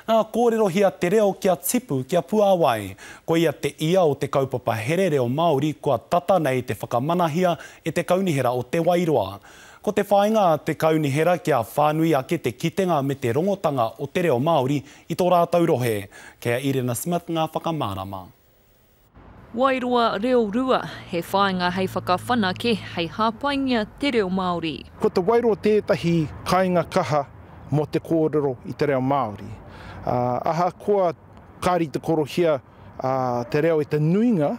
Nā, kōrerohia te reo kia tipu, kia puāwai. Koia te ia o te kaupapa here reo Māori kua tata nei te whakamanahia e te Kaunihera o Te Wairoa. Ko te whāinga a te Kaunihera kia whānui ake te kitenga me te rongotanga o te reo Māori i tō rātou rohe. Kei a Irena Smith ngā whakamārama. Wairoa Reorua, he whāinga hei whakawhanake, hei hāpaingia te reo Māori. Ko Te Wairoa tētahi kāinga kaha mō te kōrero i te reo Māori. Ahakoa kāre i te korohia te reo i te nuinga,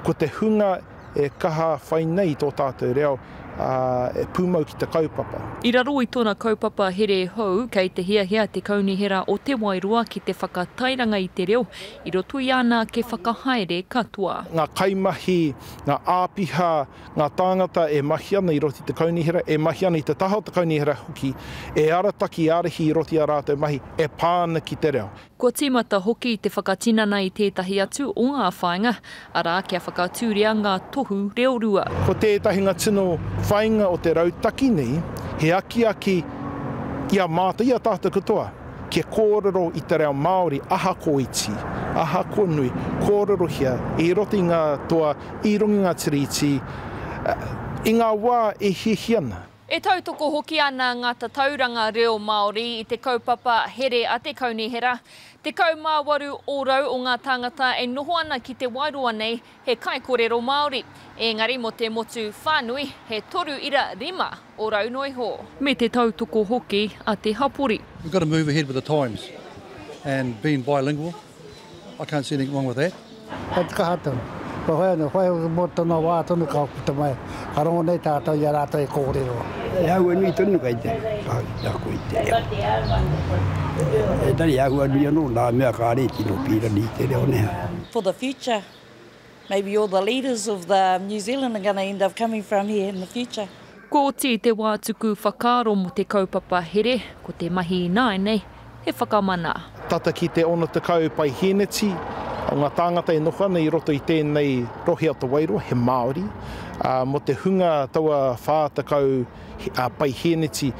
ko te hunga e kaha whai nei i tō tātou reo, e pūmau ki te kaupapa. I raro i tōna kaupapa here hou, kei te hiahia te Kaunihera o Te Wairoa ki te whakatairanga i te reo i roto i āna ake whakahaere katoa. Ngā kaimahi, ngā āpiha, ngā tāngata e mahi ana i roto i te kaunihera, e mahi ana i te taha o te kaunihera hoki, e arataki, e ārahi i roto i ā rātou mahi e pā ana ki te reo. Kua tīmata hoki te whakatinana i tētahi atu o ngā whāinga, arā, kia whakatūria ngā tohu reorua. Ko tētahi ngā tino whāinga o te rautaki nei, he akiaki i a mātou, i a tātou katoa, kia kōrero i te reo Māori ahako iti, ahako nui, kōrerohia i roto i ngā toa, i runga i ngā tiriti, i ngā wā e hiahia ana. E tautoko hoki ana ngā tatauranga reo Māori i te kaupapa here a te Kaunihera. 18 ōrau o ngā tāngata e noho ana ki te waeroa nei he kaikorero Māori. Ēngari mō te motu whānui, he 3.5 ōrau noa iho. Me te tautoko hoki a te hapori. We've got to move ahead with the times and being bilingual I can't see anything wrong with that. Kei te kaha tonu. Kua whai anō, whai mō tōna wā tonu ka puta mai, ka rongo nei tātou i a rātou e kōrero. He āhua nui tonu kei te kaha ki te ako i te reo. Engari he āhua nui anō nā mea kāre i tino pīrangi i te reo nē. For the future, maybe all the leaders of the New Zealand are gonna end up coming from here in the future. Kua oti te wā tuku whakaaro mō te kaupapa here, ko te mahi ināianei, he whakamana. Tata ki te 60 paihēneti o ngā tāngata e noho ana i roto i tēnei rohe o Te Wairoa, he Māori. Ā, mō te hunga taua 40 paihēneti,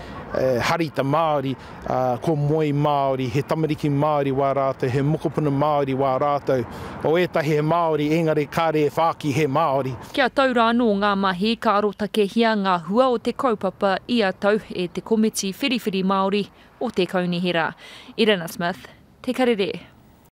hari te Māori, ā, ko moe Māori, he tamariki Māori wā rātou, he mokopuna Māori wā rātou. O ētahi he Māori, engari kāre e whāki he Māori. Kia tau rānō ngā mahi, ka arotakehia ngā hua o te kaupapa ia tau e te Komiti Whiriwhiri Māori o te Kaunihera. Irina Smith, Te Karere.